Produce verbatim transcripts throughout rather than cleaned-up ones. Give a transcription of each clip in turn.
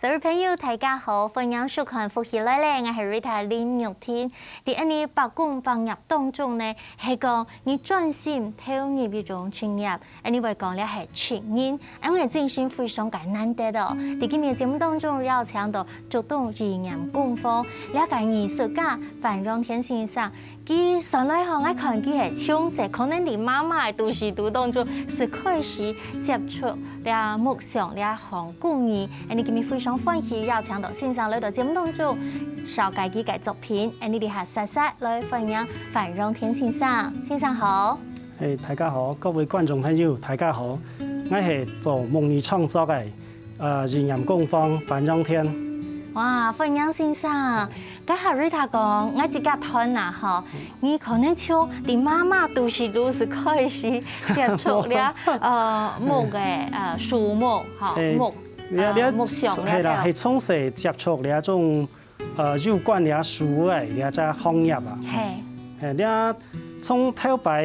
所有朋友，大家好，歡迎收看《福氣來了》，𠊎係Rita林玉婷。在恁呢百工百業當中呢，係講你專心投入一種職業，恁呢會講這係職人，恁呢真心非常个難得哦。在今日節目當中，邀請到竹東義嚴工坊這个藝術家范榮添先生， 佢算來吼，𠊎看佢係從細可能在媽媽个肚屎肚當中，就開始接觸這木匠這項工藝。恁呢今日非常歡喜邀請到先生來到節目當中，紹介佢个作品。恁呢這下煞煞來歡迎范榮添先生。先生好。哎，大家好，各位觀眾朋友，大家好。𠊎係做木藝創作个，呃，義嚴工坊范榮添。哇，范榮添先生， 該下Rita講，𠊎自家斷啊吼，你可能從你媽媽肚屎肚就開始接觸這，呃，木个，呃，樹木吼，嘿，木，呃，這，這，木匠這，係啦，係從細接觸這種，呃，有關這樹个這隻行業啊。嘿。嘿，這從頭擺，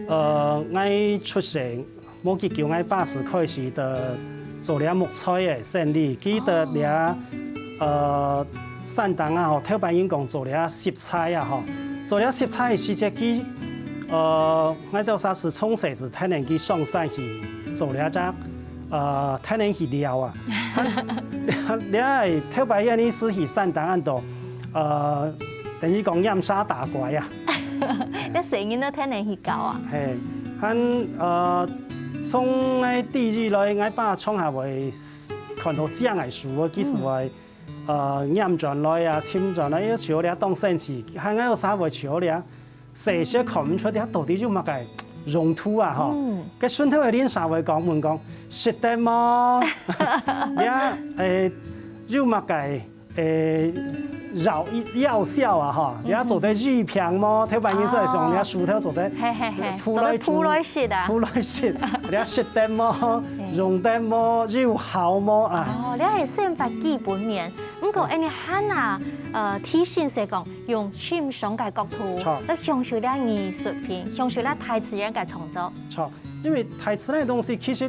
呃，𠊎出世 無幾久，𠊎爸就開始个做這木材个生理，佢个這，呃，山頂啊吼，頭擺人講做這蒔材啊吼，做這蒔材个時節，佢，呃，𠊎兜儕就從細就跈等佢上山去做這隻，呃，跈等去尞啊。這，這个頭擺个意思去山頂恁多，呃，等於講拈沙打拐啊。 這細人仔跈等去搞啊？嘿，還，呃，從𠊎知以來，𠊎爸常下會看到靚个樹，佢就會，呃，拈轉來啊，尋轉來，因為樹仔這當生趣，還𠊎有儕會樹仔，細細看毋出這到底有麼个用途啊吼。嗯。該脣頭个鄰舍會講，問講，食得無？這，誒，有麼个 誒，藥，藥效啊吼，嗯哼。這做得醫病無？頭擺人就係想這樹頭做得，嘿嘿嘿，鋪來做得鋪來食啊。鋪來食，這食得無？嘿。用得無？有效無啊？哦，這係生活基本面。毋過，嘿。恁呢還啊，呃，提醒係講，用欣賞个角度，著。來享受這藝術品，享受這大自然个創造。著，因為大自然个東西，其實，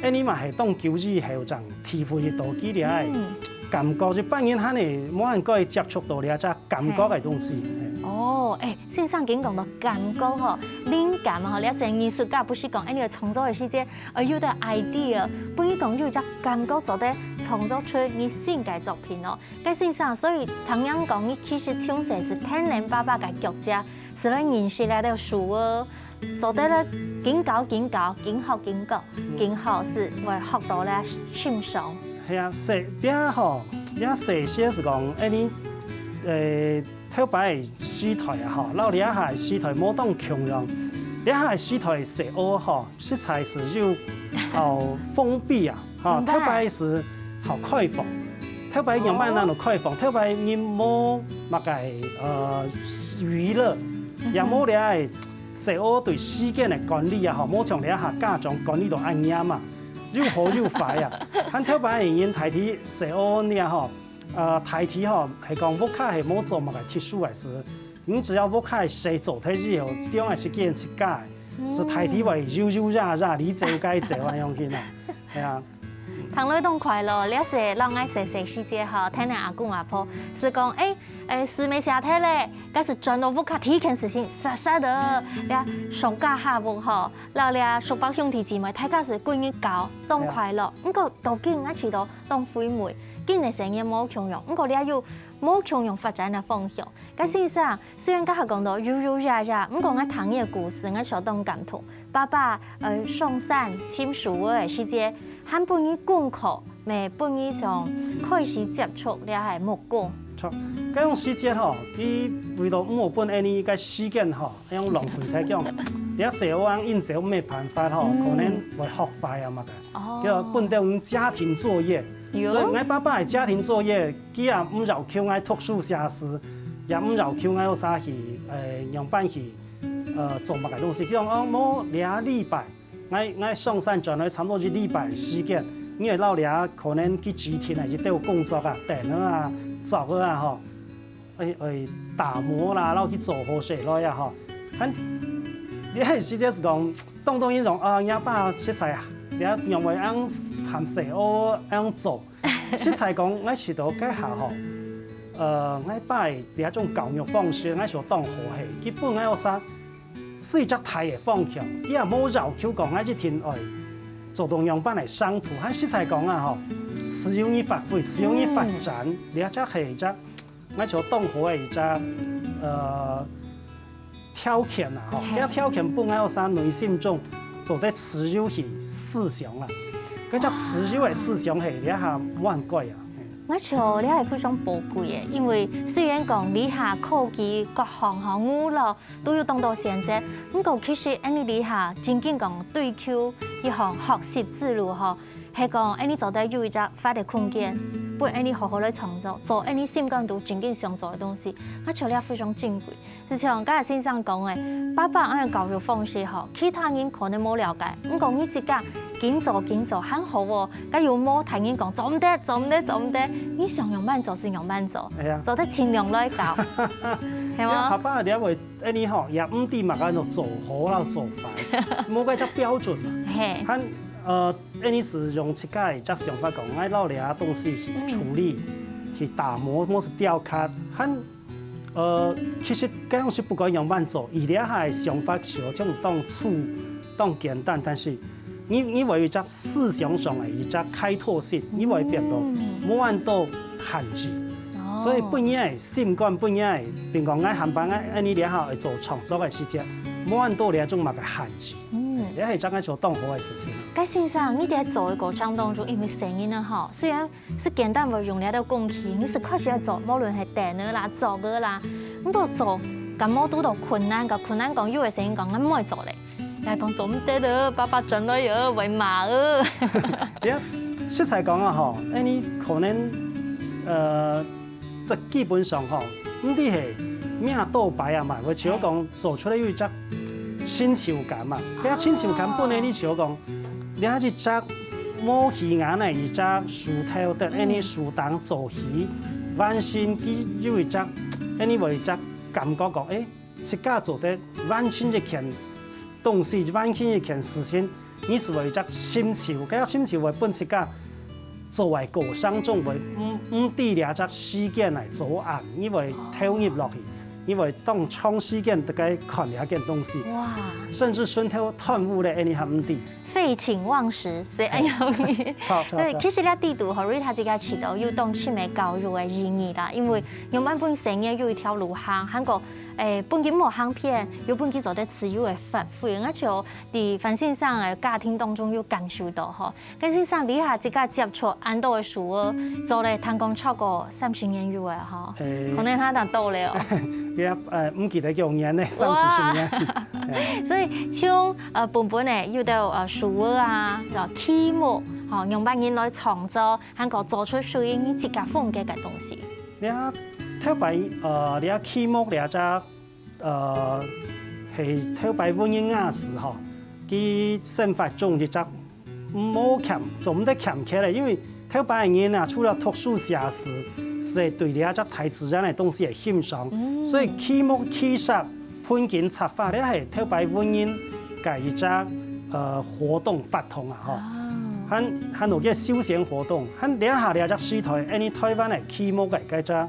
恁呢嘛係當久以後正體會得到佢个。嗯。 感覺，一般人還係無恁會接觸到這隻感覺个東西。哦，誒，先生緊講到感覺吼，靈感吼，這係藝術家毋係講，誒，你創作个時節，呃，有个idea，分你講有一隻感覺做得創作出你新个作品哦。該先生，所以聽人講，你其實從細就跈等爸爸个腳跡，就來認識這兜樹仔， 做得咧，緊搞緊搞，緊學緊搞，緊學就會學到咧欣賞。係啊，細，這吼，這細細就講，恁呢，呃，頭擺个時代啊吼，摎這下个時代無當共樣。這下个時代細仔吼，實在係有，哦，封閉啊，吼，明白。頭擺係好開放，頭擺仰般恁樣開放，頭擺人無麼个，呃，娛樂，也無這个 細仔對時間个管理啊吼，無像這下家長管理到恁嚴啊，又好又壞啊。還頭擺个人大體細仔呢吼，呃，大體吼，係講屋下係無做麼个特殊个事，你只要屋下个事做忒以後，中央个時間自家个，就大體會悠悠哉哉，你走該走恁樣去啊，係啊。 聽落當快樂，這係摎𠊎細細時節吼，跈等阿公阿婆，就講，誒，誒，書乜寫忒咧，該就轉到屋下第一件事情，煞煞仔，這上家下屋吼，摎這叔伯兄弟姊妹，大家就歸日搞，當快樂。毋過到今𠊎試著當費黴，今个細人無共樣，毋過這有無共樣發展个方向。該先生，雖然頭下講到悠悠哉哉，毋過𠊎聽你个故事，𠊎想著當感動。 爸爸，呃，上山尋樹仔个時節，還分你功課，乜分你想開始接觸這个木工。著，該種時節吼，佢為著毋好分恁呢个時間吼，恁樣浪費忒，講，這細仔恁樣走無辦法吼，嗯。可能會學壞啊嘛个。哦。叫分到家庭作業。有。所以𠊎爸爸个家庭作業，佢也毋要求𠊎讀書寫字，也毋要求𠊎有啥去，呃，樣般去 呃，做麼个東西。佢講，哦，無，這禮拜，𠊎，𠊎上山轉來差毋多一禮拜个時間，𠊎會摎這可能佢指定个一兜工作啊，釘仔啊、鑿仔啊吼，愛，愛打磨啦，摎佢做好勢來啊吼。還，這个時節係講，當多人講，啊，若爸實在啊，這仰會恁樣跈細仔恁樣做，實在講，𠊎試著該下吼，呃，𠊎爸這種教育方式，𠊎想當好係，佢分𠊎學生，係一隻大个方向，佢也無要求講𠊎一定愛做到仰般个上途，還實在講啊吼，自由你發揮，自由你發展，這隻係一隻 𠊎想當好个一隻，呃，條件啊，吼，係。這條件分𠊎學生內心中做得自由去思想啦。該隻自由个思想係這下無恁該啊。係。𠊎想這係非常寶貴个，因為雖然講這下科技各項吼娛樂都有當多選擇，毋過其實恁呢這下真正講追求一項學習之路吼， 係講，恁呢做得有一隻發展空間，分恁呢好好來創作，做恁呢心肝肚真正想做个東西，𠊎覺得非常珍貴。就像剛才先生講个，爸爸恁樣教育方式吼，其他人可能無了解，毋過你自家緊做緊做還好哦，該有無大人講做毋得，做毋得，做毋得，你想仰般做就仰般做，係啊。做得盡量來教，係無？爸爸這位，恁呢吼，也毋知麼个做好啦做壞，無該隻標準嘛。係。還，呃， 恁呢係用自家个一隻想法講，愛摎這東西去處理，去打磨，或是雕刻，還，呃，其實該樣係不管仰般做，佢這下个想法想像當粗、當簡單，但是你，你會有一隻思想上个一隻開拓性，你會變到無恁多限制。哦。所以分你个心肝，分你个，比如講，𠊎下擺𠊎恁呢這下愛做創作个時節，無恁多這種麼个限制。 嗯。這係一件𠊎想當好个事情。該先生，你在做个過程當中，因為細人仔吼，雖然係簡單會用這兜工具，你係確實愛做，無論係凳仔啦、桌仔啦，毋過做，敢無堵到困難？个困難講，有个細人講，𠊎毋會做咧，也講做毋得哦，爸爸轉來哦，會罵哦。呀，實在講啊吼，恁呢可能，呃， 這基本上吼，毋知係命多歹啊嘛，或者講做出來有一隻成就感嘛。該成就感本來你就講，這一隻無起眼个一隻事頭，等恁呢事當做起，完成佢有一隻，恁呢會一隻感覺講，誒，自家做得完成一件東西，完成一件事情， 你係會有一隻成就，該隻成就會分自家做个過程中會毋，毋知這隻時間來做恁，你會投入落去，你會當長時間在該看這件東西，哇。甚至順頭頓悟咧，恁呢還毋知。廢寢忘食，所以恁樣。著，著，對，著。其實這底肚吼，Rita自家試著有當深个教育个意義啦，因為仰般分細人有一條路行，還過，誒，分佢無行偏，又分佢做得自由个發揮，𠊎就 在范先生个家庭當中有感受到吼。范先生，你這下自家接觸恁多个書哦，做了聽講超過三十年有了吼，誒。可能還當多了哦。也，呃，毋記得幾多年呢，三四十年。哇。誒。所以從，呃，本本呢，有到，呃，書啊，有題目，吼，仰般人來創作，還過做出屬於你自家風格个東西。這頭擺，呃，這題目這隻 呃，係頭擺文人雅士吼，佢生活中一隻無欠，做毋得欠缺个，因為頭擺个人啊，除了讀書寫詩，係對這隻大自然个東西个欣賞，所以題目、題材、盆景、插畫，這係頭擺文人个一隻，呃，活動活動啊吼。還，還有个休閒活動，還這下這隻時代，恁呢台灣个題目个該隻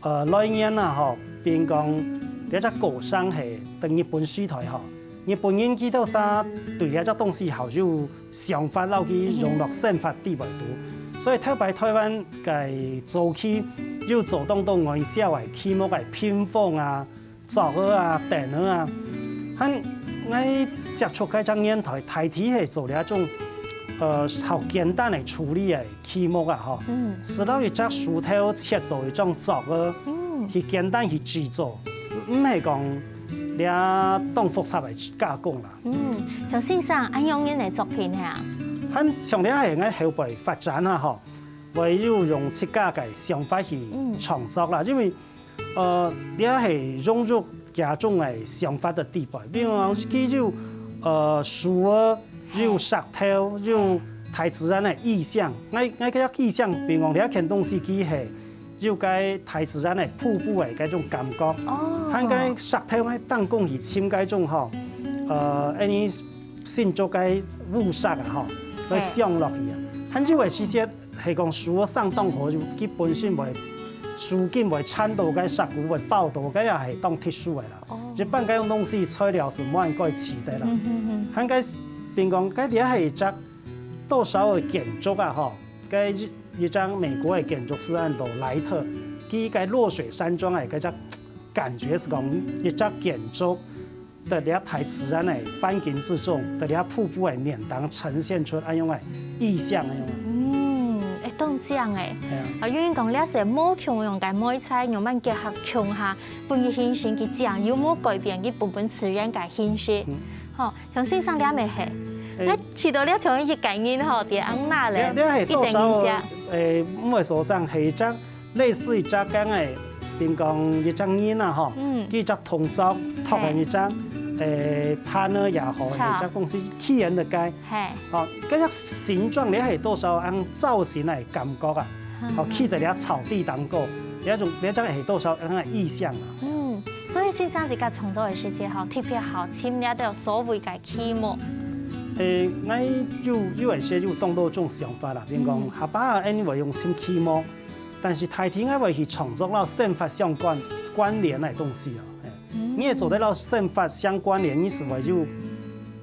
呃，來源啊吼，比如講，這隻歌聲係在日本時代吼，日本人佢兜儕對這隻東西好有想法，摎佢融入生活底背肚。所以頭擺台灣个早期有做當多外銷个題目个屏風啊、桌仔啊、凳仔啊，還𠊎接觸該隻年代，大體係做這種，呃，好簡單个處理个 題目啊吼，嗯。係摎一隻樹頭切到一種桌仔，嗯。去簡單去製作，毋係講這當複雜个加工啦。嗯，像先生恁樣个作品係啊？還像這係𠊎後背發展啊吼，會有用自家个想法去創作啦，因為 呃，這係融入家中个想法个底背，比如講，佢有，呃，樹仔，有石頭，有大自然个意象。𠊎，𠊎个意象，比如講，這件東西佢係有該大自然个瀑布个該種感覺。哦。還該石頭个當中去尋該種吼，呃，恁呢新竹个烏石啊吼，來鑲落去啊。還有个時節，係講樹仔生當好，佢本身會樹根會纏到該石牯，會爆到，該也係當特殊个啦。哦。一般該種東西材料係無恁該試得啦。嗯哼哼。還該，比如講，該這係一隻多少个建築啊，吼，該一，一隻美國个建築師安到萊特，佢該落水山莊个該隻感覺係講一隻建築。 在這大自然个環境之中，在這瀑布个面頂呈現出恁樣个意象恁樣。嗯，會當靚欸。係啊。啊，有人講這係無共樣个美彩，樣般結合共下，分佢形成佢自然有無改變佢本本自然个形式。嗯。吼，像先生這乜係，欸。該試著這像一個人吼，在恁那咧，這，這係多少，一等一下。欸，毋會所講係一隻 類似一隻講个，比如講一隻人啊，吼，嗯。佢一隻動作，托个一隻，嘿。欸，partner也好，好。一隻公司起源个該，嘿。吼，該隻形狀你係多少用造型來感覺啊，嗯。吼，企在這草地當中，這種，這種係多少用个意象啊。嗯，所以先生自家創作个時節吼，特別好尋這兜所謂个題目。欸，𠊎有，有一些有當多種想法啦，比如講，嗯。下把啊，anyway用新題目。 但是大體𠊎會去創作摎生活相關，關聯个東西哦。嘿。嗯。你會做得摎生活相關聯，你係會有，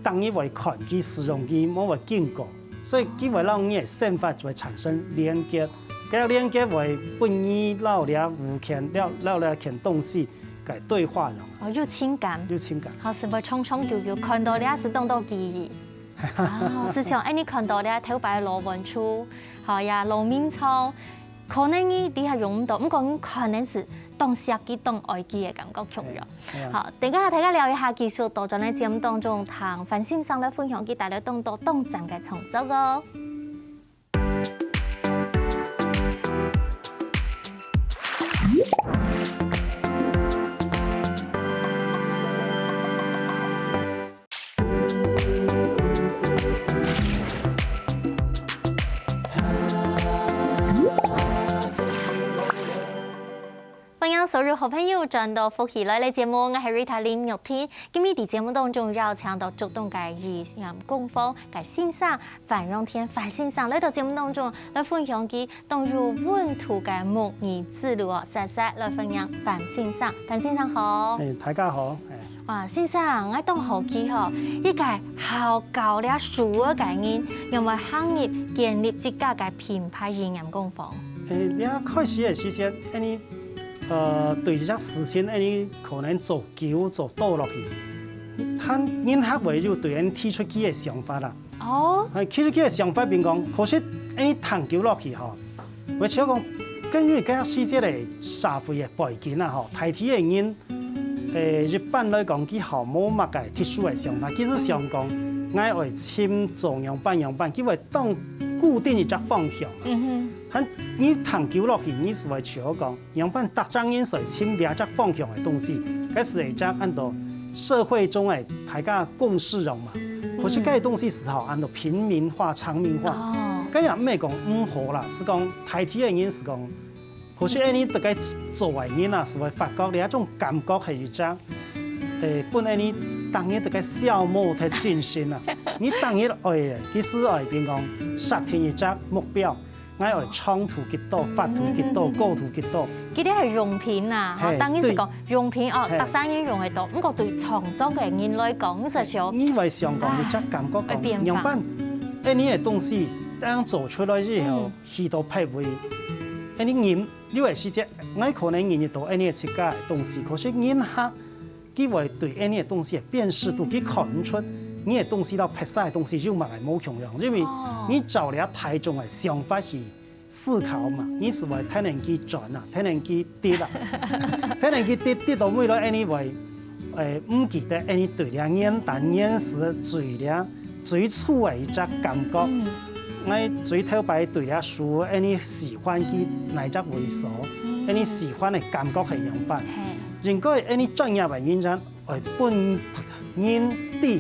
當你會看佢、使用佢，無會經過，所以佢會摎你个生活就會產生連結，該連結會分你摎這物件，摎，摎這件東西个對話了。哦，有情感。有情感。好，係會長長久久，看到這係當多記憶。哦，係像，欸，你看到這頭擺个老文書，好呀，老眠床， 可能你底下用毋到，毋過你可能係當惜佢、當愛佢个感覺共樣。係啊。好，等下大家尞一下，繼續倒轉來節目當中，聽范先生來分享佢帶來當多當讚个創作哦。 歡迎所有好朋友轉到福氣來了節目，𠊎係Rita林玉婷。今日在節目當中邀請到竹東个義嚴工坊个先生范榮添范先生來到節目當中，來分享佢當有溫度个木藝之路哦，煞煞來歡迎范先生。范先生好。欸，大家好。欸。哇，先生，𠊎當好奇吼，一個好搞這樹仔个人，有無行業建立自家个品牌義嚴工坊？欸，這開始个時節，恁呢，呃，對這隻事情，恁呢可能做久做多落去，但人客會有對恁提出佢个想法啦。 哦。欸，其實佢个想法並講，可惜，恁呢談久落去吼，會想講，根據該時節个社會个背景啊吼，大體个人，欸，一般來講，佢吼無麼个特殊个想法，佢係想講，𠊎愛尋做樣般樣般，佢會當固定一隻方向。嗯哼。還你談久落去，你係會想講， 樣般逐隻人係尋這隻方向个東西，該係一隻安到社會中个大家共識用嘛。嗯。可是該東西係吼安到平民化、常民化，哦。該也毋係講毋好啦，係講大體个人係講，可是恁呢在該做个人啊，係會發覺這種感覺係一隻，欸，分恁呢逐日在該消磨忒精神啊。你逐日愛，其實愛，比如講設定一隻目標， 𠊎愛長途幾多，闊途幾多，嗯，嗯，嗯。高途幾多。佢兜係用品啊，吼，嘿，當然係講用品哦，對。嘿。逐儕人用得到，毋過對創作个人來講，你就想，你會想講，啊，你才感覺講，會變化。樣般，恁呢个東西，當做出來以後，嗯。去到別位，恁呢人，有个時節，𠊎可能認得到恁呢个自家个東西，可是人客 佢會對恁呢个東西个辨識度，佢看毋出你个東西摎別儕个東西有麼个無共樣，因為，哦。你照這大眾个想法去思考嘛，你係會跈等佢轉啊，跈等佢跌啊，跈等佢跌，跌到尾來恁呢會，欸，毋記得恁呢對這原單原始最這最初个一隻感覺。嗯。𠊎最頭擺對這書恁呢喜歡佢哪隻位所，嗯。恁呢喜歡个感覺係樣般。嘿。應該恁呢專業个人員 愛分人知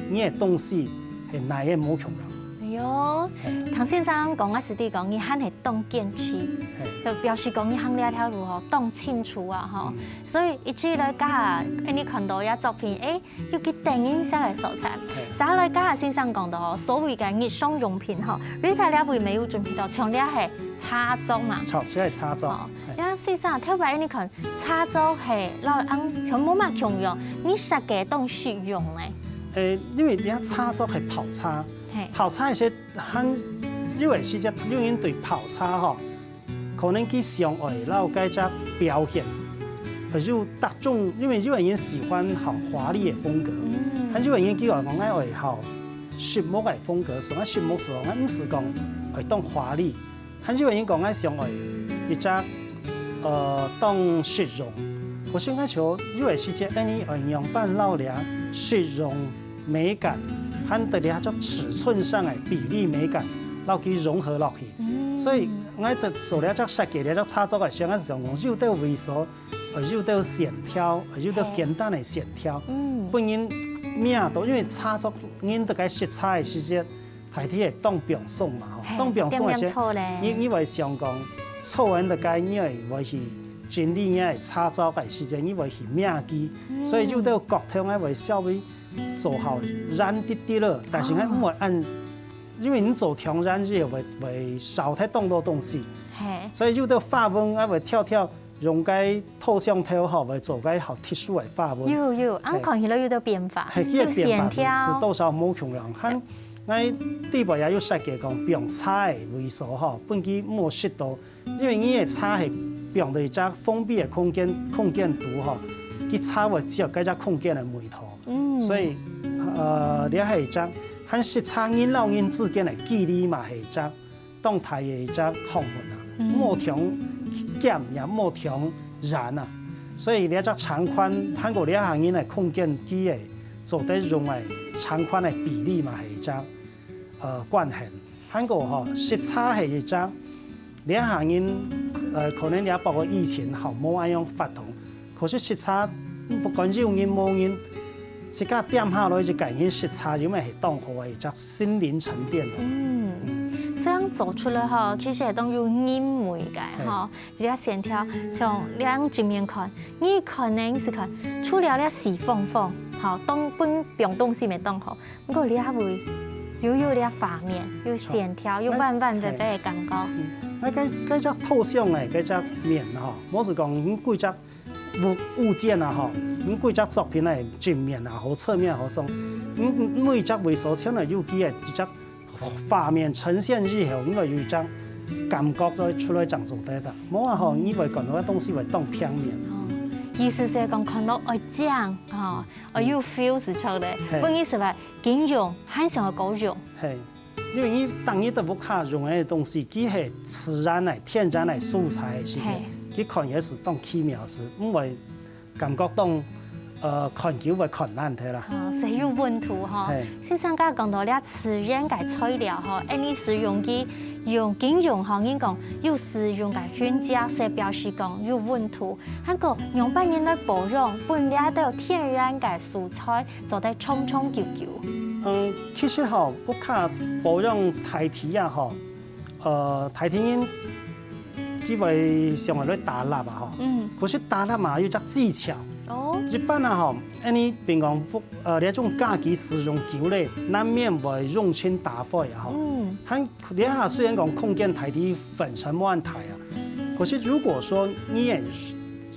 你个東西係哪个無共樣。哎喲，哦，聽先生講个時節講，你還係當堅持，就表示講你行這條路吼，當清楚啊吼。所以一直來教下，恁呢看到這作品，誒，有幾得人惜个所在。接下來教下先生講到吼，所謂个日常用品吼，你在這位乜有準備到，像這係茶桌嘛。茶，這係茶桌。哦，呀，先生，頭擺恁呢看，茶桌係摎恁像無麼共樣，你設計當實用呢。誒，因為這茶桌係泡茶，泡茶个時 還有个時節，有人對泡茶吼，可能佢想愛摎該隻表現，還有特種，因為有个人喜歡好華麗个風格，還有个人佢愛講愛愛好實木个風格，所以實木所以毋係講愛當華麗，還有个人講愛想愛一隻呃當實用，可是𠊎想有个時節，恁呢愛仰般摎這實用 美感，還得這種尺寸上个比例美感，摎佢融合落去。所以𠊎在做這隻設計，這隻茶桌个時候，𠊎係想講有兜位所，呃，有兜線條，呃，有兜簡單个線條，分人摸到，因為茶桌人在該食茶个時節，大體係當放鬆嘛，吼，當放鬆个時節，你你會想講，坐人在該，你會會去整理你个茶桌个時節，你會去摸佢，所以有兜角度，𠊎會稍微 做好圓滴滴了，但是𠊎毋會恁，因為你做長圓以後會會少忒當多東西，所以有兜花紋𠊎會挑挑用該套上頭吼，會做該好特殊个花紋。有有，恁看起來有兜變化，係，佢个變化係係多少無共樣，還𠊎底背也有設計講放茶个位所吼，分佢無食到 因為你个茶係放在一隻封閉个空間空間肚吼，佢茶會接該隻空間个味道。所以，呃，這係一隻還食茶人摎人之間个距離嘛係一隻當大个一隻學問啊，無忒狹也無忒遠啊。所以這隻長寬，還過這下人个空間佢个做得用个長寬个比例嘛係一隻，呃，關係。 還過吼，食茶係一隻，這下人，呃，可能這駁个疫情吼，無恁樣發動。可是食茶，不管有人無人，自家恬下來一個人食茶，有乜係當好个一隻心靈沉澱咯。嗯，這樣做出來吼，其實係當有人味个吼，這線條從這正面看，你可能係看，除了這四方方，吼，當分放東西乜當好， 毋過這位又有這畫面，有線條，有彎彎彎彎个感覺。嗯，該該該隻套上个該隻面吼，無係講你歸隻物物件啊吼，你歸隻作品个正面啊，好側面啊，好上，你你每隻位所全來有佢个一隻畫面呈現以後，你會有一隻感覺來出來正做得个。無啊吼，你會感覺東西會當平面。哦，意思係講看到愛靚吼，愛有 feel 係出來，嘿。本意係話 緊用，還想愛高用。係，因為你當日在屋下用个東西，佢係自然个、天然个素材个時節，佢看起來係當奇妙，係毋會感覺當，呃，看久會看爛忒啦。哦，所以有溫度吼。係。先生剛剛講到這自然个材料吼，恁呢使用佢用緊用吼，人講有使用个痕跡，係表示講有溫度。 還過仰般人來保養，分這兜天然个素材做得長長久久。嗯，其實吼，屋下保養大體啊吼，呃，大體人佢會想愛來打蠟啊吼。嗯。可是打蠟嘛有隻技巧。哦。一般啊吼，恁呢平常屋，呃，這種家具使用久咧，難免會用盡打壞啊吼。嗯。還 這下雖然講空間大體本身無恁大啊，可是如果說你也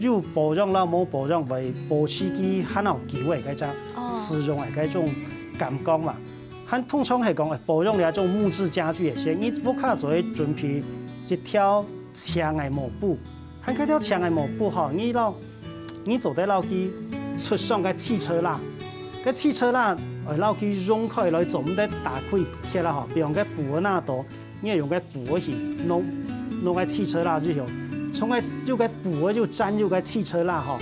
有保養摎無保養，會保持佢還好久个該隻使用个該種感覺嘛。還通常係講，哎，保養這種木質家具个時，你屋下做得準備一條淨个抹布， 還該條淨个抹布吼，你摎，你做得摎佢捽上个汽車蠟，該汽車蠟愛摎佢溶開來做，毋得打開忒啦吼，比方該布仔那多，你愛用該布仔去弄，弄該汽車蠟就有，從該有該布仔就沾有該汽車蠟吼，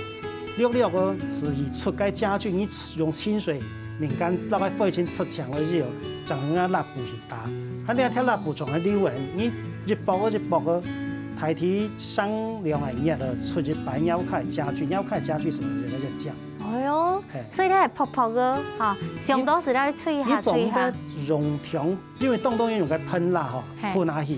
略略个係去捽該家具，你用清水，敏感摎該灰塵捽淨了就有，正用該蠟布去 打。還這條蠟布總係留个，你一駁个一駁个，大體上兩個月了，捽一擺，摎該家具，摎該家具係一個月淨。哎喲，嘿。所以咧薄薄个，哈，想到時咧吹下你總得吹下。用長，因為當當用个噴蠟吼，嘿。噴下去。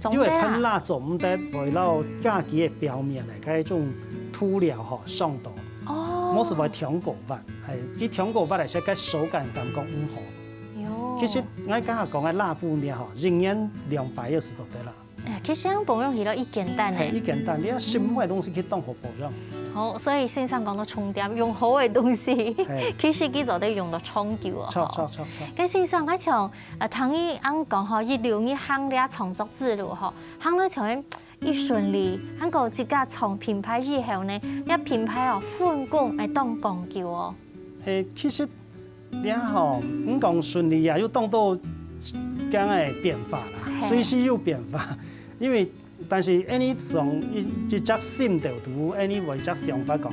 總得啦。因為噴蠟總毋得會摎家己个表面个該種塗料吼傷到。哦。無係會傷過滑，係，佢傷過滑來說，該手感感覺毋好。喲。其實，𠊎剛剛講个蠟布呢吼，一年兩擺也係做得啦。 哎，其實恁樣保養起來已簡單呢。係，已簡單，你愛心愛个東西去當好保養。好，所以先生講到重點，用好个東西，係。其實佢做得用到長久哦。著，著，著，著。該先生，𠊎想，呃，聽你恁講吼，一路你行這創作之路吼，行到像一順利，還過自家創品牌以後呢，這品牌哦，分工會當講究哦。係，其實 這吼，你講順利啊，又當多恁个變化啦，嘿。隨時有變化。因為，但是恁呢從一，一隻心頭肚，恁呢有一隻想法講，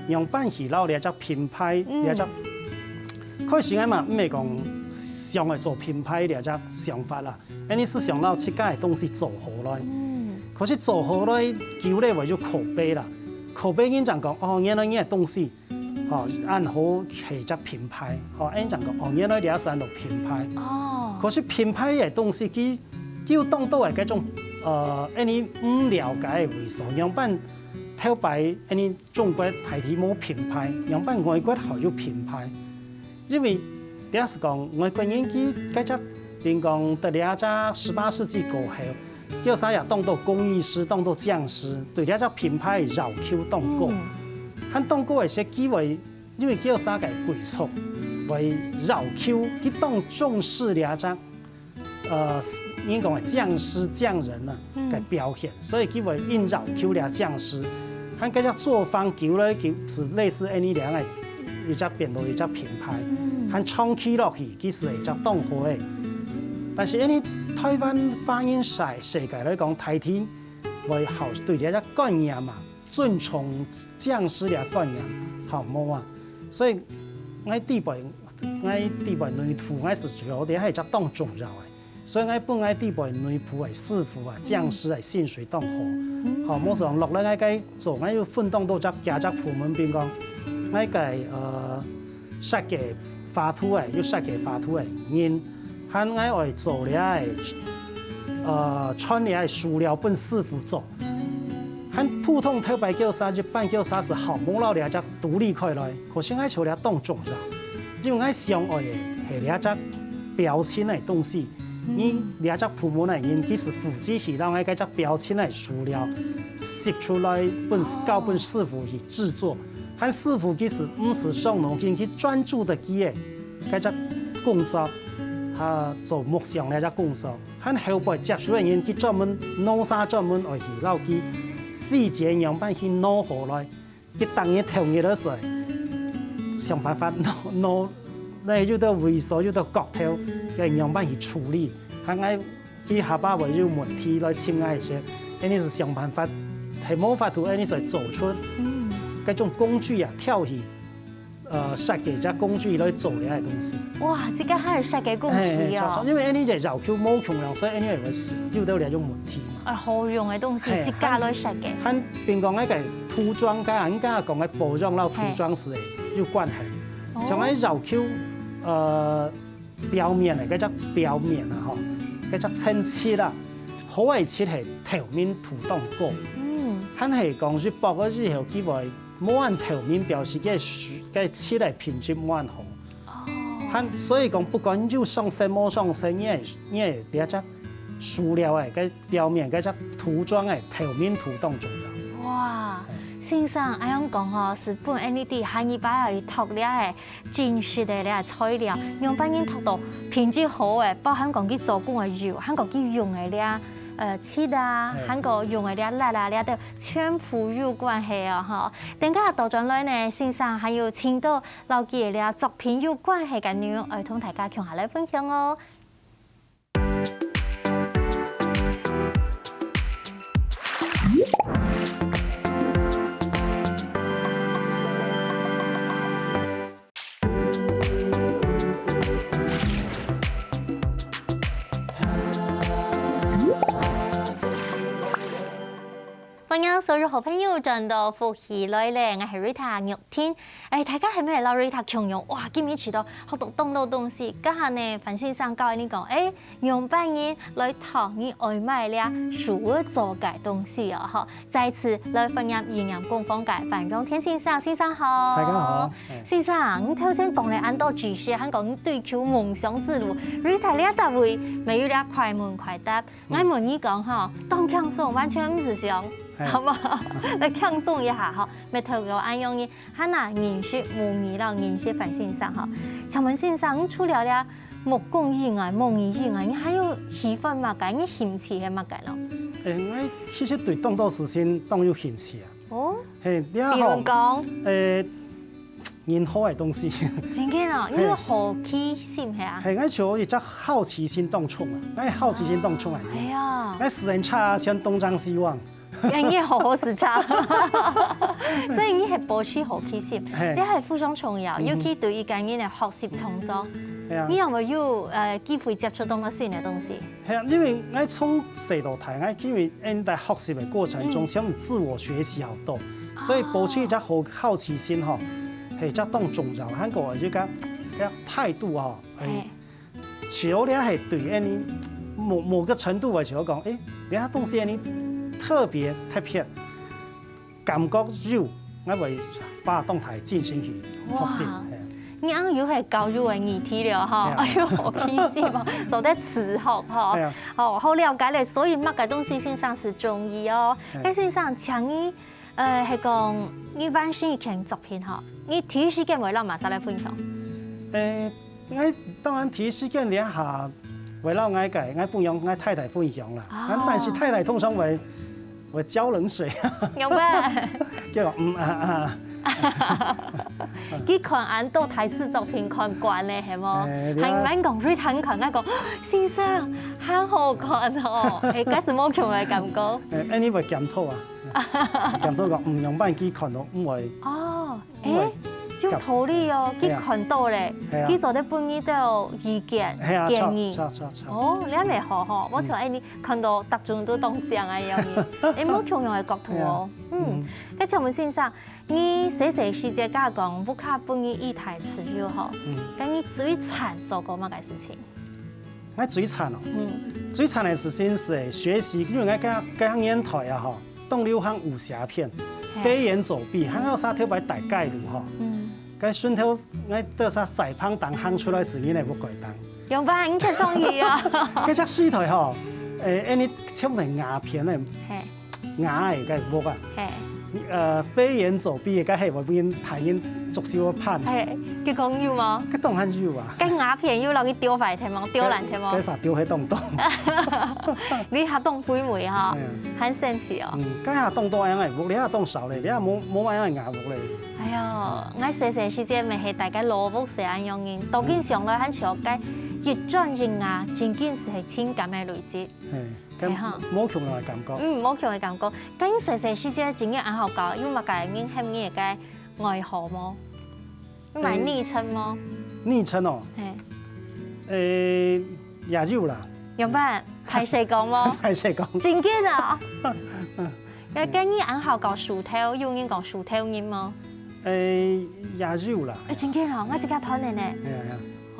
仰般去摎這隻品牌，嗯。這隻，開始𠊎嘛，毋係講想愛做品牌這隻想法啦，恁呢係想摎自家个東西做好來。嗯。可是做好來，久了會有口碑啦。口碑人正講，哦，原來你个東西 吼，恁好係隻品牌，吼，恁正講，哦，原來這係个品牌。哦。可是品牌个東西，佢，佢有當多个該種，呃，恁呢毋了解个位所，仰般頭擺恁呢中國大體無品牌，仰般外國好有品牌。因為這係講外國人佢該隻，比如講，在這隻十八世紀過後， 叫啥也當多工藝師，當多匠師，對這隻品牌个要求當高。嗯。還當高个係機會，因為叫啥个貴族會要求，佢當重視這隻，呃，人講个匠師匠人啊，嗯。个表現，所以佢會硬要求這匠師。還該隻作坊久了，佢係類似恁呢樣个，一隻變到一隻品牌，嗯。還長期落去，其實係一隻當好个。但是恁呢台灣華人世，世界來講，大體 會好對這隻觀念啊，尊重匠師這觀念，好無啊？所以𠊎底背，𠊎底背內部，𠊎係主要這係一隻當重要个。所以𠊎分𠊎底背內部个師傅啊、匠師个薪水當好。好，無想落來𠊎該做，𠊎有分當多隻，幾隻部門，比如講，𠊎个，呃，設計畫圖个，有設計畫圖个人， 還𠊎愛做這个，呃，傳這个書料分師傅做。還普通頭擺叫啥，一般叫啥係好無摎這隻獨立開來，可是𠊎做這當重要，因為𠊎想愛个係這隻表情个東西。你這隻部門个人，佢係負責去摎𠊎該隻表情个書料，寫出來分，交分師傅去製作。還師傅佢係毋使傷腦筋，佢專注个佢个 該隻工作，啊，做木匠這隻工作，還後背接手个人，佢專門，老師專門愛去摎佢細節仰般去弄好來，佢逐日頭日个時，想辦法弄，弄，該有兜位所，有兜角頭，該仰般去處理，還愛 佢下把會有問題來尋𠊎个時，𠊎等係想辦法，係無法度，𠊎等就做出該種工具啊，跳去，呃，設計隻工具來做這个東西。哇，這个還有設計工具哦。係，係，因為𠊎等个要求無共樣，所以𠊎等會有兜這種問題嘛。啊，好用个東西，係，自家來設計。還，還比如講該个塗裝，剛剛講个保養摎塗裝係有關係。哦。像𠊎要求，呃， 表面个，該隻表面啊，吼，該隻層漆啊，好个漆係透明度當高。嗯。還係講一薄个以後，佢會無恁透明，表示該書，該漆个品質無恁好。哦。還，所以講，不管有上色無上色，你个，你个這隻書料个，該表面該隻塗裝个透明度當重要。哇，先生，恁樣講吼，係分𠊎等下二擺愛讀這个 真實个這个材料，仰般人讀到品質好个，包含講佢做工个油，還過佢用个這，呃，漆啊，係。還過用个這蠟啊，這兜全部有關係哦，吼。等下倒轉來呢，先生還有請到摎佢个這作品有關係个內容，愛同大家共下來分享哦。歡迎所有好朋友轉到福氣來了，𠊎係Rita玉婷。哎，大家係毋係摎Rita共樣？哇，今日試著學著當多東西。這下呢，范先生教你講，哎，仰般人來擇你愛買這書仔做个東西哦，吼。再次來歡迎意念工坊个范榮添先生，先生好。大家好。哎。先生，你頭先講了恁多知識，還講你追求夢想之路，Rita這搭位，乜有這快問快答。 𠊎問你講吼，當輕鬆，完全毋使想，嘿。好無？來輕鬆一下吼，乜透過恁樣个，還那認識母語摎認識范先生吼。請問先生，你除了這木工以外、木藝以外，你還有喜歡麼个？你興趣係麼个咯？誒，𠊎其實對當多事情當有興趣啊。哦，嘿，你看吼，比如講？誒，任何个東西。真个哦，你有好奇心係啊？嘿，𠊎就一隻好奇心當重啊，𠊎好奇心當重啊。哎呀，𠊎私人車全東張西望。哎，你好好駛車，所以你係保持好奇心，嘿。這係非常重要，嗯哼。尤其對一個人个學習創作，係啊。你有無有呃機會接觸到麼新个東西？ 係啊，因為𠊎從細到大，𠊎因為𠊎在學習个過程中，嗯。全部自我學習好多，所以保持一隻好好奇心吼，係一隻當重要。還過一個，一個態度吼，係，嘿。就這係對恁呢某某個程度个時候講，誒，這東西恁呢特別特別。 感覺有，𠊎會花當大精神去學習。哇，係啊。你恁有係教育个議題了吼，係啊。哎喲，好奇心哦，做得自學吼。係啊。哦，好了解了，所以麼个東西先生係中意哦。係。該先生，請你，呃，係講你完成一件作品吼，你第一時間會摎麼儕來分享？誒， 𠊎當然第一時間這下會摎𠊎个，𠊎本人𠊎太太分享啦。哦。但是太太通常會會澆冷水。仰般？叫我嗯啊啊。佢看恁多大師作品看慣了，係無？哎，對啊。還蠻講，佢聽看，𠊎講，先生，還好看哦。哎，該係無共个感覺。哎，恁呢會檢討啊。檢討講，嗯，仰般佢看到毋會。哦。 誒，有道理哦，佢看到了，係啊。佢做得分你兜意見、係啊，建議。著，著，著，著。哦，這樣也好吼，無像恁呢看到逐種都當像恁樣呢。誒，無共樣个角度哦。係啊。嗯，嗯。該請問先生，你細細時節，假講屋下分你一台自由吼，嗯。該你最慘做過麼个事情？ 𠊎最慘哦。嗯。最慘个事情係學習，因為𠊎該該年代啊吼，當流行武俠片，嘿。飛檐走壁，還有啥特別大街路吼。嗯。該順頭𠊎到啥西泮塘行出來時，人个屋蓋頂。仰般，你較中意啊？該隻時代吼，誒，恁呢全部係瓦片个。嘿。 瓦个該屋啊。嘿。呃，飛檐走壁个，該係會分大人捉手个伴。嘿，結果有無？該當然有啊。該瓦片有落去丟壞忒無？丟爛忒無？該，該法丟忒當多。你還當肥美哈，哎呀。還生氣哦。嗯，該下當多恁樣个屋，你還當少咧，你還無，無恁樣个瓦屋咧。哎喲，𠊎細細時節，乜係大家老屋係恁樣个，當緊想來還笑該一磚一瓦，真緊係情感个累積。嘿。 該係哈。無共樣个感覺。嗯，無共樣个感覺。該你細細時節真个恁好搞，有麼个人喊你个愛好無？有麼个昵稱無？昵稱哦？嘿。誒，也有啦。仰般？歹勢講無？歹勢講。真个啊？該該你恁好搞樹頭，有人講樹頭人無？誒，也有啦。誒，真个哦，𠊎自家團个呢。係啊，係啊。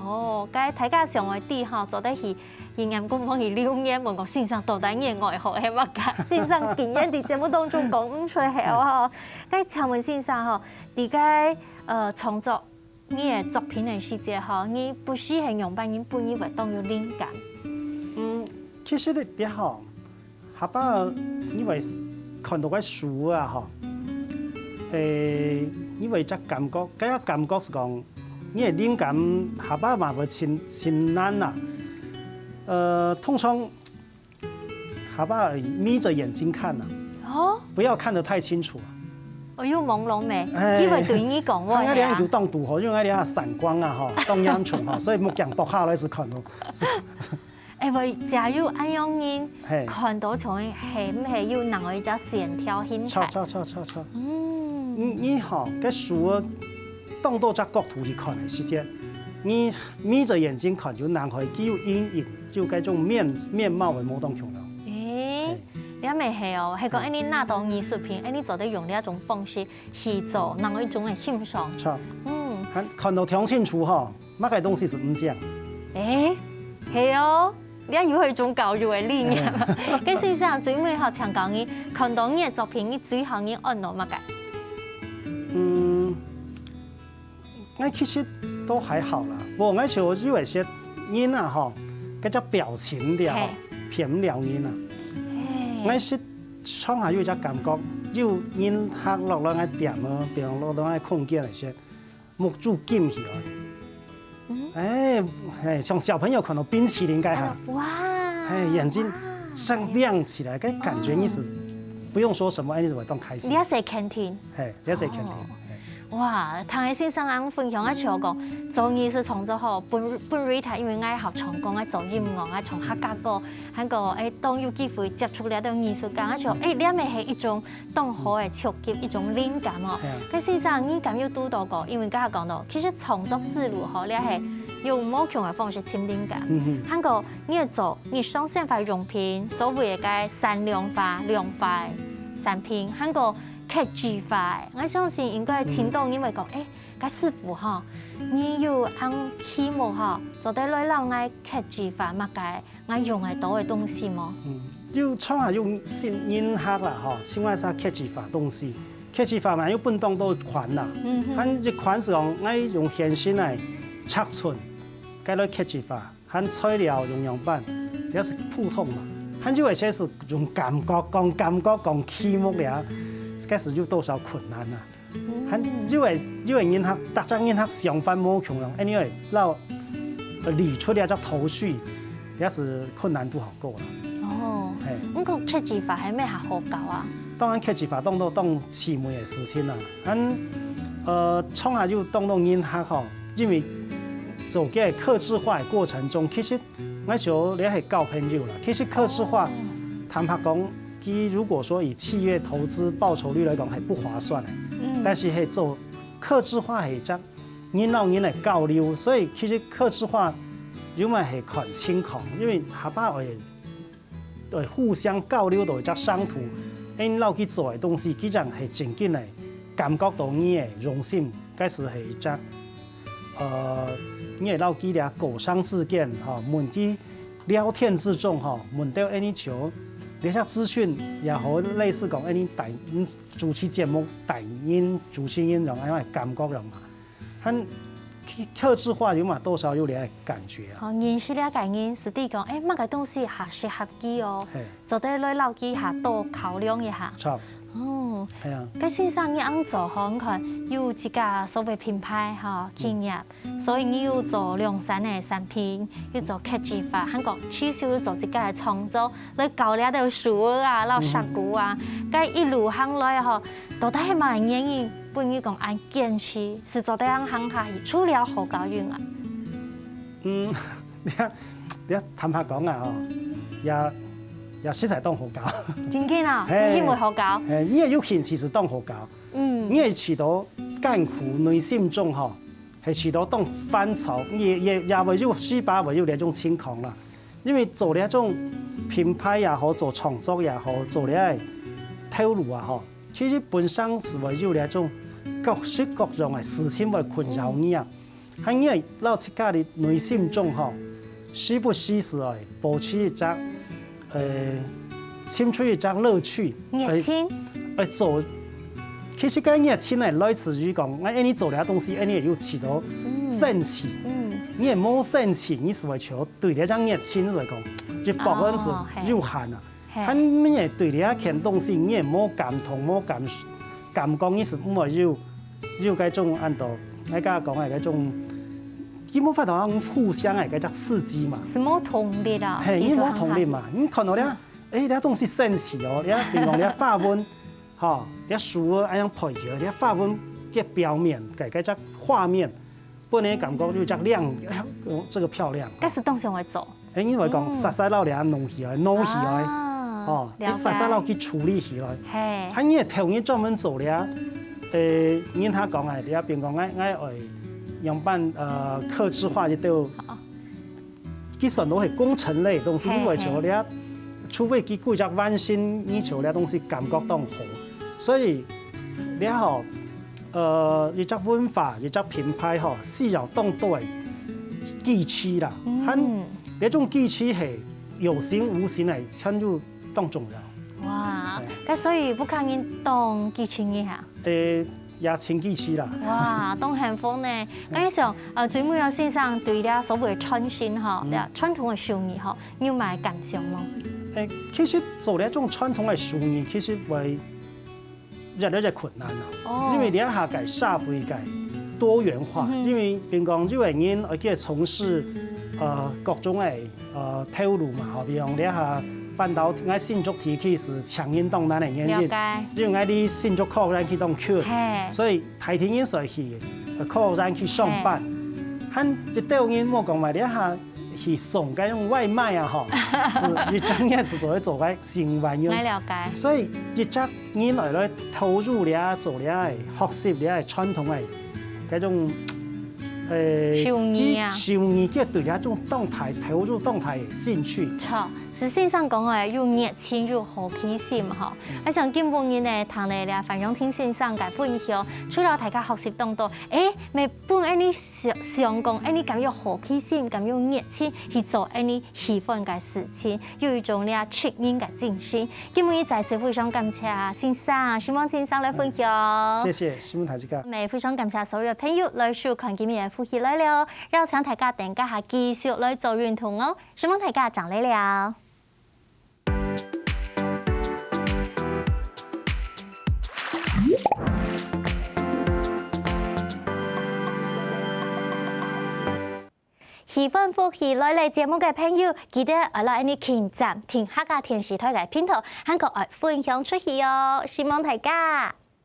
哦，該大家想愛知吼，做得去 人家官方去留言問講先生到底你个愛好係麼个？先生竟然在節目當中講毋出口吼。該請問先生吼，在該呃創作你个作品个時節吼，你不時係仰般人分你會當有靈感？嗯，其實你你吼，下把你會看到个書啊吼，誒，你會有隻感覺，該个感覺係講， 你个靈感下把嘛會盡盡難啦。呃，通常下把眯著眼睛看啦，哦，不要看得太清楚。哦，又朦朧咩？哎，佢會對你講話啊。𠊎這樣有當堵吼，因為𠊎這樣散光啊吼，當嚴重吼，所以目鏡剝下來係看到。哎，會假如恁樣人，嘿。看到像係毋係有另外一隻線條形態？著著著著著。嗯。你你吼，該書啊，當多隻角度去看个時節，你眯著眼睛看，就人會有陰影，就該種面面貌會無當共樣。誒，嘿。這乜係哦，係講恁呢拿到藝術品，恁呢做得用這種方式去做另外一種个欣賞。著，嗯，看看到當清楚吼，麼个東西係毋正。誒，係哦，這又係一種教育个理念。該先生最尾吼，請教你，看到你个作品，你最後你安到麼个？嗯， 𠊎其實都還好啦，毋過𠊎就有一些人啊吼，該隻表情了，騙了人啊。𠊎係常下有一隻感覺，有人客落來𠊎店啊，比如落來𠊎空間該些，目珠金起來。哎，哎，像小朋友看到冰淇淋該下，哇，哎，眼睛哇，像亮起來，該感覺你是不用說什麼，哎，你怎麼當開心？你也是肯定。 嘿，這係肯定。哦。嘿。哇，聽个先生恁分享，𠊎就講，做藝術創作吼，本本來頭，因為𠊎學唱歌，𠊎做音樂，𠊎唱客家歌，還過，誒，當有機會接觸這種藝術家，𠊎就，誒，這乜係一種當好个觸及，一種靈感哦。係啊。該先生，你敢有堵到過？因為剛才講到，其實創作之路吼，這係用無共个方式尋靈感。嗯哼。還過，你會做日常生活用品，所謂个該三兩化、兩化產品，還過 客製化，𠊎相信應該盡多人會講，誒，該師傅吼，你有恁期望吼，做得來摎𠊎客製化麼个𠊎用得到个東西無？嗯，有創下用新人客啦吼，像𠊎儕客製化東西，客製化嘛有分當多款啦，嗯哼。還一款係講，𠊎用現成个尺寸，該來客製化。 還材料用樣般，這係普通嘛。還有一些係用感覺，講感覺，講題目了，該係有多少困難啊？還有个有个人客，大家人客想法無共樣，anyway，摎呃理出這隻頭緒，也係困難度好高啦。哦，嘿。毋過客製化係毋係較好搞啊？當然客製化當多當細微个事情啦，還呃，創下有當多人客吼，因為做个客製化个過程中，其實 𠊎想這係交朋友啦。其實客製化，坦白講，佢如果說以企業投資報酬率來講，係不划算个。嗯。但是係做客製化係一隻人摎人个交流，所以其實客製化有乜係看情況，因為下把會會互相交流到一隻商途，𠊎摎佢做个東西，佢正係正經个感覺到你个用心，該係係一隻 呃，你會摎佢這口上之間吼，問佢聊天之中吼，問到恁呢就，這些資訊也好，類似講恁呢帶，嗯，主持節目帶人主持人樣，恁呢感覺樣嘛。還客製化有嘛，多少有這个感覺啊。哦，認識這个人，實際講，誒，麼个東西較適合佢哦。嘿。 做得來摎佢較多考量一下。著。哦。係啊。該先生你恁做吼，你看有自家所謂品牌吼，企業，所以你有做涼山个產品，有做客製化，還過其實有做自家个創作，來教這兜書啊，摎石鼓啊，該一路行來吼，到底係麼个原因，分你講恁堅持，係做得恁行下去，除了好搞運啊？嗯， 你看，你看，坦白講啊，吼，也也實在當好搞。真个啊，嘿，係因為好搞。嘿，你个有興趣係當好搞。嗯。你个試著艱苦內心中吼，係試著當煩躁，你也也會有時把會有這種情況啦。因為做這種品牌也好，做創作也好，做這个頭路啊吼，其實本身係會有這種各式各樣个事情會困擾你啊。 還你愛摎自家个內心中吼，時不時係愛保持一隻，呃，尋出一隻樂趣，熱情。愛，愛做。其實該熱情呢，來自於講，𠊎恁呢做這東西，恁呢有試著生趣。嗯。你若無生趣，你係會像對這隻熱情來講，一百分係有限啊。哦，嘿。 還你也對這件東西，你也無感動，無感感覺，你係毋會有有該種恁多，𠊎頭先講个該種，佢無法度互相个該種刺激嘛。係無動力啊，嘿，你無動力嘛，你看到這，誒，這東西生趣哦，這比如講這花紋，吼，這樹仔恁樣配起來，這花紋个表面，該該隻畫面，分人感覺有隻亮，哎呀，哦，這個漂亮。該係當想愛做。 誒，你會講，嗯。煞煞摎這弄起來，弄起來，啊，哦，了解。你煞煞摎佢處理起來。嘿。還你个頭，你專門做這，呃，人客講个，這，比如講，𠊎，𠊎愛樣般，呃，客製化一兜，哦。佢算到係工程類个東西，嘿，你會做這，嘿。除非佢幾隻萬星，你就這東西感覺當好。所以，這吼，呃，一隻文化，一隻品牌吼，需要當多个支持啦。嗯。還這種支持係有形無形个，全部當重要。哇，哎。該所以屋下人當支持你哈？誒，也真支持啦。哇，當幸福呢。該想，呃，最尾啊，先生對這所謂个創新吼，嗯。這傳統个手藝吼， 你有麼个感想無？誒，其實做這種傳統个手藝，其實會越來越困難啦。哦。因為這下个社會个多元化，嗯哼。因為平常有个人愛去從事，呃，各種个，呃，頭路嘛，吼，比方這下半導體，𠊎新竹地區係請人當難个原因，了解。因為𠊎在新竹靠山去當近，嘿。所以大體人所以去，呃，靠山去上班。嘿。還一兜人莫講話，這下 去送該種外賣啊，吼，係一整日係做一做个生活用。𠊎了解。所以一隻人來來投入這，做這个，學習這个傳統个，該種，呃，手藝啊。手藝，佢對這種動態投入動態个興趣。著，係先生講个，有熱情，有好奇心吼。嗯。𠊎想今晡日呢，聽了這范永清先生个分享，除了大家學習當多，誒，乜分𠊎俚 想，想講，𠊎俚敢有好奇心，敢有熱情去做𠊎俚喜歡个事情，有一種這職人个精神。今晡日再次非常感謝先生，承蒙先生來分享。嗯，謝謝，承蒙大家。也非常感謝所有个朋友來收看今日个福氣來了，邀請大家等一下繼續來做運動哦，承蒙大家，正來尞。 喜歡福氣來了節目个朋友，記得愛來𠊎俚撳讚，訂客家電視台个頻道，還過愛分享出去哦！承蒙大家。